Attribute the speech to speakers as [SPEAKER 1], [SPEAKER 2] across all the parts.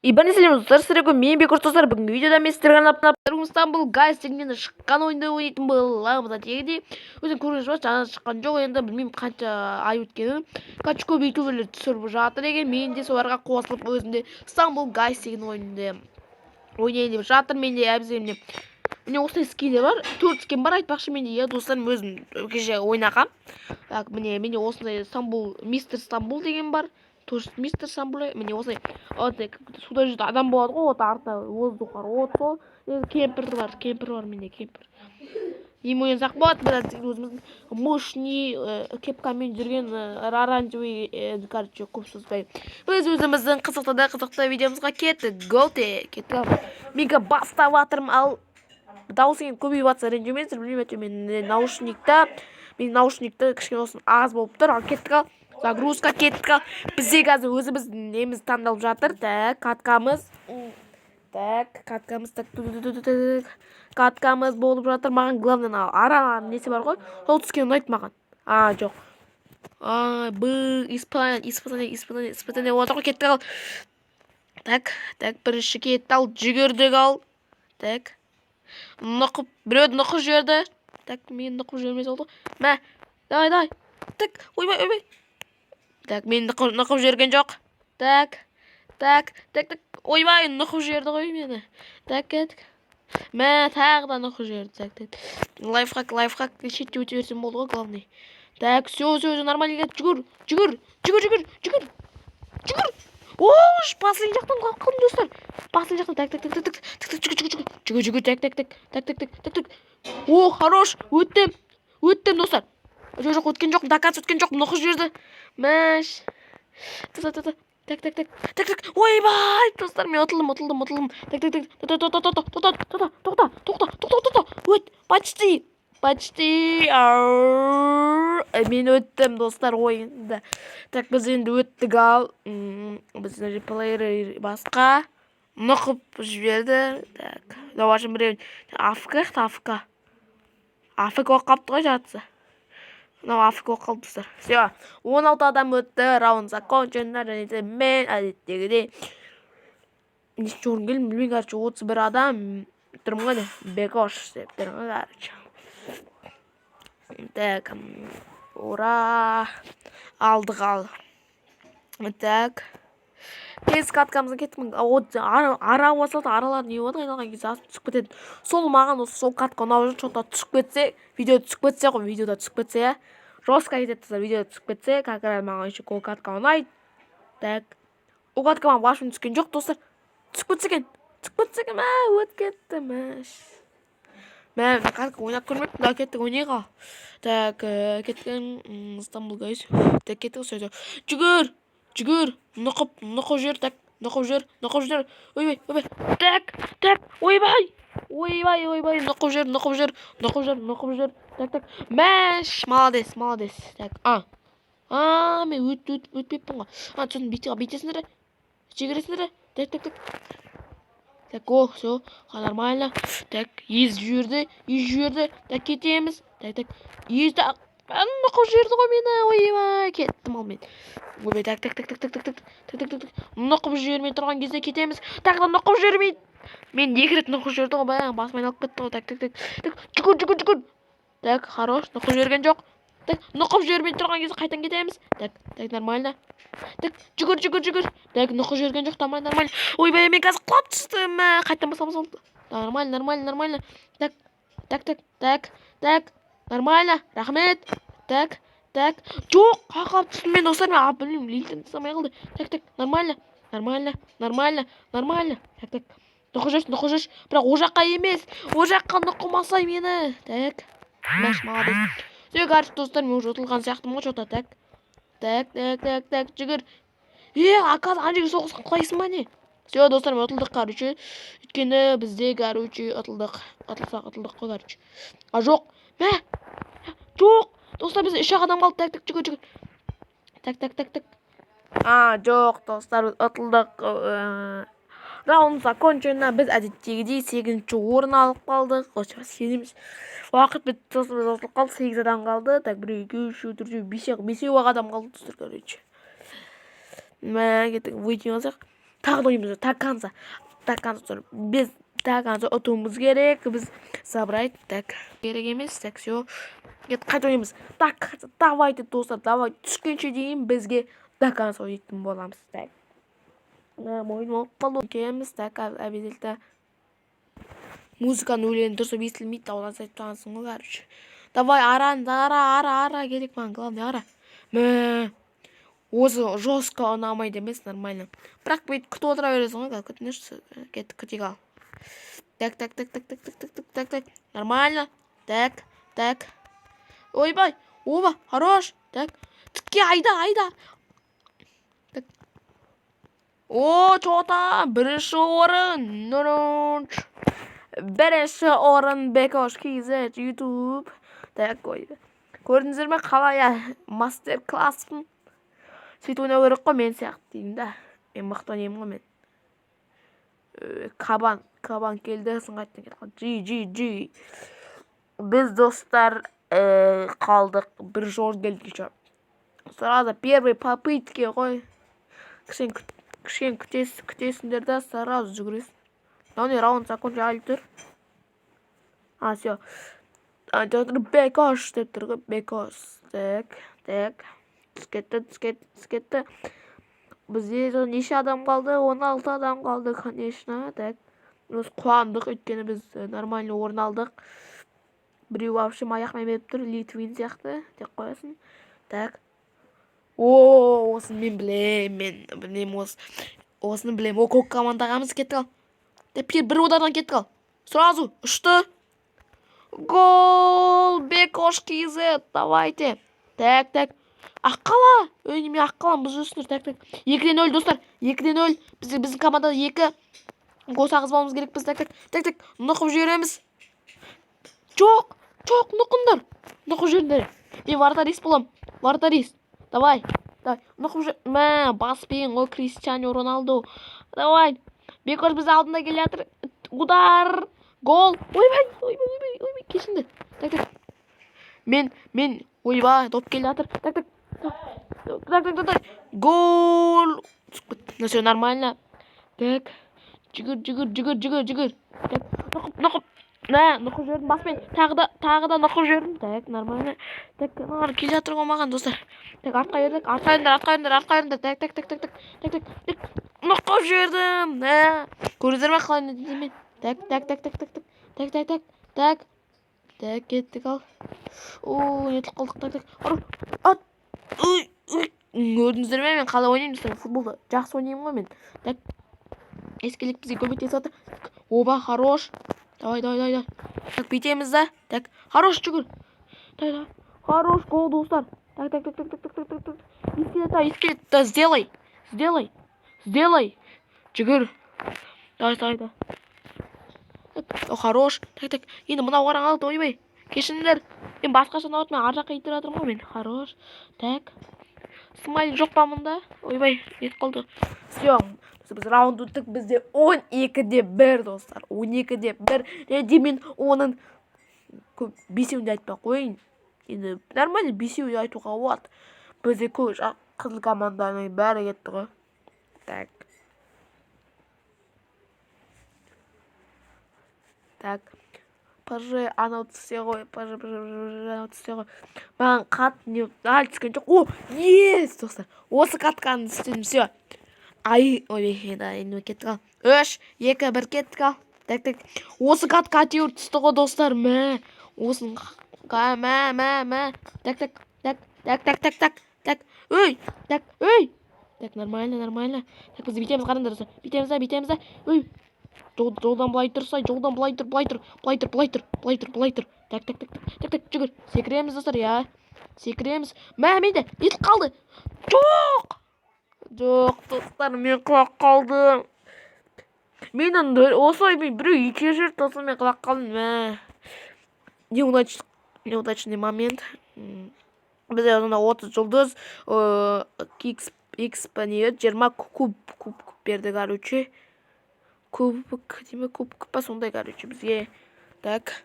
[SPEAKER 1] И бәріне сәлем, достар! Сіздерге мен, Бекош. Достар, бүгінгі видеода мен сіздерге арнап Стамбул Гайс деген шыққан ойынды ойнайтын боламыз. Әдеттегідей, өзің көрген шығарсыз, жаңа шыққан жоқ енді, білмеймін қанша ай өткенін. Короче, көп ютуберлер түсіріп жатыр екен, мен де соларға қосылып, өзім де Стамбул Гайс деген ойынды ойнайын деп жатыр. Менде әбзелімде, міне, осындай скиндер бар, төрт скин бар айтпақшы менде, иә, достар, өзім кеше ойнағам. Так, міне, менде осындай Стамбул, мистер Стамбул деген бар, тоже мистер Стамбул. Міне, осындай андай суда жүзетін адам болады ғой, вот, артында воздух бар, вот сол. Кемпір бар, кемпір бар менде, кемпір. Немен ойнасақ болады? Біз өзіміздің мощный кепкамен жүрген оранжевый. Короче, көп созбай, біз өзіміздің қызықты да қызықты видеомызға кеттік. Го, кеттік. Мен қазір бастап жатырмын. Ал дауыс енді көбейіп жатса, ренжімеңіздер, білмеймін, әйтеуір мен наушникта, мен наушникті кішкене болсын аз болып тұр. Ал кеттік, ал загрузка, кеттік. Ал бізде қазір өзіміздің неміз таңдалып жатыр. Так, каткамыз, так, каткамыз, так, каткамыз болып жатыр. Маған главное мына ара несі бар ғой, сол түскен ұнайды маған. А, жоқ, а, б, испытание, испытание, испытание, испытание болып жатыр ғой. Кеттік. Ал так, так, бірінші кетті. Ал жүгірдік. Ал так, нұқып, біреуді нұқып жіберді. Так, мені нұқып жібермесе болды ғой. Мә, давай, давай. Так, ойбай, ойбай. Так, мені нұқып жіберген жоқ. Так, так, так, так, ойбай, нұқып жіберді ғой мені. Так, кеттік. Мә, тағы да нұқып жіберді. Так, так, лайфхак, лайфхак, шетте өте берсем болды ғой, главный. Так, все, все, все нормально. Жүгір, жүгір, жүгір, жүгір, жүгір, жүгір. Ош, последний жақтан құлап қалдым, достар, последний жақтан. Так, так, так, так, так, так, так, жүгір, жүгір, жүгір, жүгір, жүгір. Так, так, так, так, так, так, так, так. О, хорош, өттім, өттім, достар. Жоқ, жоқ, өткен жоқпын, до конца өткен жоқпын, нұқып жіберді. Мәш, так, так, так, так, так, так, так, ойбай, достар, мен ұтылдым, ұтылдым, ұтылдым. Так, так, так, тоқта, тоқта, тоқта, тоқта, тоқта, тоқта, тоқта, тоқта, өт, почти, почти. Мен өттім, достар, ойынды. Так, біз енді өттік. Ал біз плеер басқа нұқып жіберді. Так, в общем, біреу АФК, АФК, АФК болып қалыпты ғой жартысы. Мынау АФК болып қалды, достар. Все, 16 адам өтті, раунд закончен. Және де мен әдеттегідей нешінші орын келдім, білмеймін. Короче, 31 адам тұрмын ғой, бекош деп тұрмын ғой, короче. Так, ура, алдық. Ал так, тез каткамызға кеттік. Ара басталды, аралар не болады, айналған кезде асып түсіп кетеді. Сол маған осы сол катка ұнап жүр. Че-то түсіп кетсе, видео түсіп кетсе ғой, видеода түсіп кетсе, иә, жестко кетеді, достар. Видеода түсіп кетсе, как раз маған еще ол катка ұнайды. Так, ол катка маған вообще түскен жоқ, достар. Түсіп кетсе екен, түсіп кетсе екен. Мә, өтіп кетті. Мә, мә, мына катка ойнап көрмеппін да. Кеттік, ойнайық. Ал так, кеттік, Стамбул Гайс. Так, кеттік. Все, жүгір, жүгір, нұқып, нұқып жібер. Так, нұқып жібер, нұқып жібер. Ойбай, ойбай. Так, так, ойбай, ойбай, ойбай, нұқып жібер, нұқып жібер, нұқып жібер, нұқып жібер. Так, так, мәш, молодец, молодец. Так, а а мен өт өт өтпеппін ғой. А, түсіндім, бүйтесіңдер, жүгіресіңдер. Так, так, так, так, о, все нормально. Так, езіп жіберді, езіп жіберді. Так, кетеміз. Так, так, езді, нұқып жіберді ғой мені. Ойбай, кеттім. Ал мен, ойбай. Так, так, так, так, так, так, так, так, так, так, так, нұқып жібермей тұрған кезде кетеміз. Тағы да нұқып жібермей, мен екі рет нұқып жіберді ғой, бә, басым айналып кетті ғой. Так, так, так, так, жүгір, жүгір, жүгір. Так, хорош, нұқып жіберген жоқ. Так, нұқып жібермей тұрған кезде қайтадан кетеміз. Так, так, нормально. Так, жүгір, жүгір, жүгір. Так, нұқып жіберген жоқ, нормально, нормально. Ойбай, мен қазір құлап түстім. Мә, қайтадан басамыз. Нормально, нормально, нормально. Так, так, так, так, так, нормально, рахмет. Так, так, жоқ, құлап түстім мен, достар. Мен, а, білмеймін, линтен жасамай қалды. Так, так, нормально, нормально, нормально, нормально. Так, так, нұқып жіберші, нұқып жіберші, бірақ ол жаққа емес, ол жаққа нұқымасай мені. Так, мәш, молодец. Все, короче, достар, мен уже ұтылған сияқтымын ғой че-то. Так, так, так, так, так, жүгір. Е, оказывается, ана жерге соғысқан құлайсың ба, не? Все, достар, мен ұтылдық, короче, өйткені бізде, короче, ұтылдық. Ұтылсақ, ұтылдық қой, короче. А, жоқ, мә, жоқ, достар, бізде үш ақ адам қалды. Так, так, жүгір, жүгір. Так, так, так, так. А, жоқ, достар, ұтылдық. Раунд закончено. Біз әдеттегідей сегізінші орын алып қалдық. Сенеміз, уақыт бітті, сосын біз ұтылып қалдық. Сегіз адам қалды. Так, біреу, екеу, үшеу, төртеу, бесеу, бесеу ақ адам қалды, достар. Короче, мә, кеттік, выйти алсақ. Тағы да ойнаймыз до конца, до конца. Біз до конца ұтуымыз керек. Біз забрать, так, керек емес. Так, все, қайта ойнаймыз до конца. Давайте, достар, давай, түскенше дейін бізге до конца ойнайтын боламыз. Так, мойын болып қалды екенбіз. Так, обязательно музыканың өлеңі дұрыстап естілмейді, дауыс азайтып тастағансың ғой. Короче, давай, араны, ара, ара, ара керек маған, главное ара. Мә, осы жестко ұнамайды емес, нормально, бірақ бүйтіп күтіп отыра бересің ғой. Күтіңдерші, кеттік, күтейік. Ал, так, так, так, так, так, так, так, так, так, так, нормально. Так, так, ойбай, оба, хорош. Так, тіке айда, айда. Так, о, че там, бірінші орын, бірінші орын, Бекош kz Ютуб. Так, ой, көрдіңіздер ме, қалай мастер класспын? Сөйтіп ойнау керек қой мен сияқты деймін да. Мен мықты ойнаймын ғой мен. Кабан, кабан келді, сосын қайтадан кетіп қалды. Джи, джи, джи. Біз, достар, қалдық. Бірінші орын келдік еще сразу, первый попытки ғой. Кішкене, кішкене күтесіңдер да, сразу жүгіресің. Мынау не, раунд закончил әлі тұр. А, все, Бекош деп тұр ғой, Бекош. Так, так, түсіп кетті, түсіп кетті, түсіп кетті. Бізде неше адам қалды? 16 адам қалды, конечно. Так, біз қуандық, өйткені біз нормальный орын алдық. Біреу вообще аяқпен беріп тұр, Литвин сияқты деп қоясың. Так, о, осыны мен білемін, мен білемін, осыны білемін. О, көк командағамыз, кеттік. Ал, бір удардан кеттік. Ал, сразу ұшты, гол! Бекош kz, давайте. Так, так, Аққала, ой, неме, Аққала, бұзып жүрсіңдер. Так, так, 2-де 0, достар, 2-де 0. Біздің командада екі гол салғызбауымыз керекпіз. Так, так, так, так, нұқып жібереміз. Жоқ, жоқ, нұқыңдар, нұқып жіберіңдер. Мен вратарист боламын, вратарист. Давай, давай, нұқып жібер. Мә, баспен ғой, Кристиано Роналду. Давай, Бекош біз алдында келе жатыр. Удар, гол! Ойбай, ойбай, ойбай, ойбай, кешіріңдер. Так, так, мен, ойбай, доп келе жатыр. Так, так, так, так, так, так, гол! Түсіп кетті. Ну все, нормально. Так, жүгір, жүгір, жүгір, жүгір, жүгір. Так, нұқып, нұқып, мә, нұқып жібердім баспен. Тағы да, тағы да нұқып жібердім. Так, нормально. Так, мыналар келе жатыр ғой маған, достар. Так, артқа бердік, артқа беріңдер, артқа беріңдер, артқа беріңдер. Так, так, так, так, так, так, так, так, нұқып жібердім. Мә, көрдіңіздер ме, қалай ойнайтынын мен? Так, так, так, так, так, так, так, так, так, так, так, кеттік. Ал, о, нетіп қалдық. Так, так, ат, ой, ой, көрдіңіздер ме, мен қалай ойнаймын, достар? Футболды жақсы ойнаймын ғой мен. Так, Ескелек бізге көмектесіп жатыр. Оба, хорош! Давай, давай, давай, давай. Так, бүйтеміз да. Так, хорош, жүгір. Так, давай, хорош, гол, достар! Так, так, так, так, так, так, так, так, так, Ескелет, давай, Ескелет, да, сделай, сделай, сделай, жүгір, давай, давай, давай. Так, хорош. Так, так, енді мынау қараң алды. Ойбай, кешіріңдер, мен басқаша ұнап, мен ар жаққа итеріп жатырмын ғой мен. Хорош. Так, смайл жоқ па мұнда? Ойбай, нетіп қалды. Все, біз раунд өттік. Бізде 12-де 1, достар, 12-де 1. Және мен оның көп, бесеуін де айтпай ақ қояйын енді, нормально, бесеуін де айтуға болады. Бізде көп қызыл команданың бәрі кетті ғой. Так, так, пж анау түссе ғой, пж, пж, пж, анау түссе ғой маған қатты. Не, әлі түскен жоқ. О, есть, достар, осы катканы істедім. Все, ай, ой, енді енді кеттік. Ал, үш, екі, бір, кеттік. Ал, так, так, осы катка әйтеуір түсті ғой, достар. Мә, осыны, мә, мә, мә. Так, так, так, так, так, так, так, так, ой, так, ой, так, нормально, нормально. Так, біз бүйтеміз, қараңдар, достар, бүйтеміз да, бүйтеміз да. Ой, жолдан былай тұрсай, жолдан былай тұр, былай тұр, былай тұр, былай тұр, былай тұр, былай тұр. Так, так, так, так, так, так, жүгір, секіреміз, достар, иә, секіреміз. Мә, менде нетіп қалды? Жоқ, жоқ, достар, мен құлап қалдым. Менен осылай мен біреу итеріп жіберді, достар, мен құлап қалдым. Мә, неудачный момент. Бізде онда 30 жұлдыз, икс, икс па, не еді, 20 куб берді, короче, кубок дей ме, кубок па, сондай, короче, бізге. Так,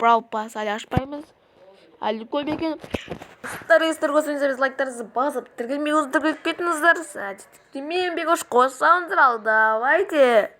[SPEAKER 1] Brawl Pass әлі ашпаймыз. Әлі көп екен. Достар, егер көрсеңіздер, лайктарыңызды басып, тіркелмей тіркеліп кетіңіздер. Мен Бекош, қош, ал давайте.